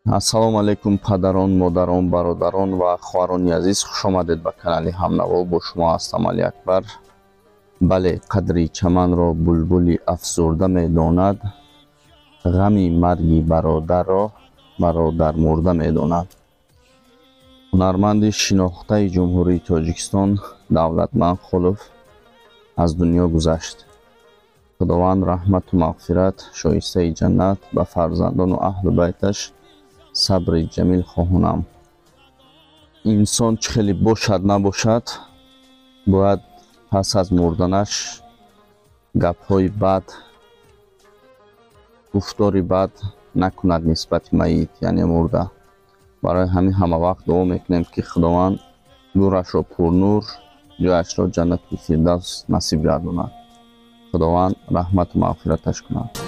Ассалому алайкум, падарон, модарон, бародарон ва хоҳарони азиз, хушомадед ба канали Ҳамнаво. Бо шумо ҳастам Алиакбар. Бале, қадри чаманро булбули афзурда медонад, ғами марги бародарро бародармурда медонад. Ҳунарманди шинохтаи Ҷумҳурии Тоҷикистон Давлатманд Холов аз дунё гузашт. Худованд раҳмату мағфират, шоистаи ҷаннат, ба фарзандону аҳлу байташ сабри ҷамил хоҳонам. Инсон чӣ хеле бошад набошад, бояд пас аз мурданаш гапҳои бад, гуфтори бад накунад нисбати майит, яъне мурда. Барои ҳамин ҳама вақт дуо мекунем, ки Худованд нурашро пурнур, ҷояшро ҷаннати фирдавс насиб гардонад. Худованд раҳмату мағфираташ кунад.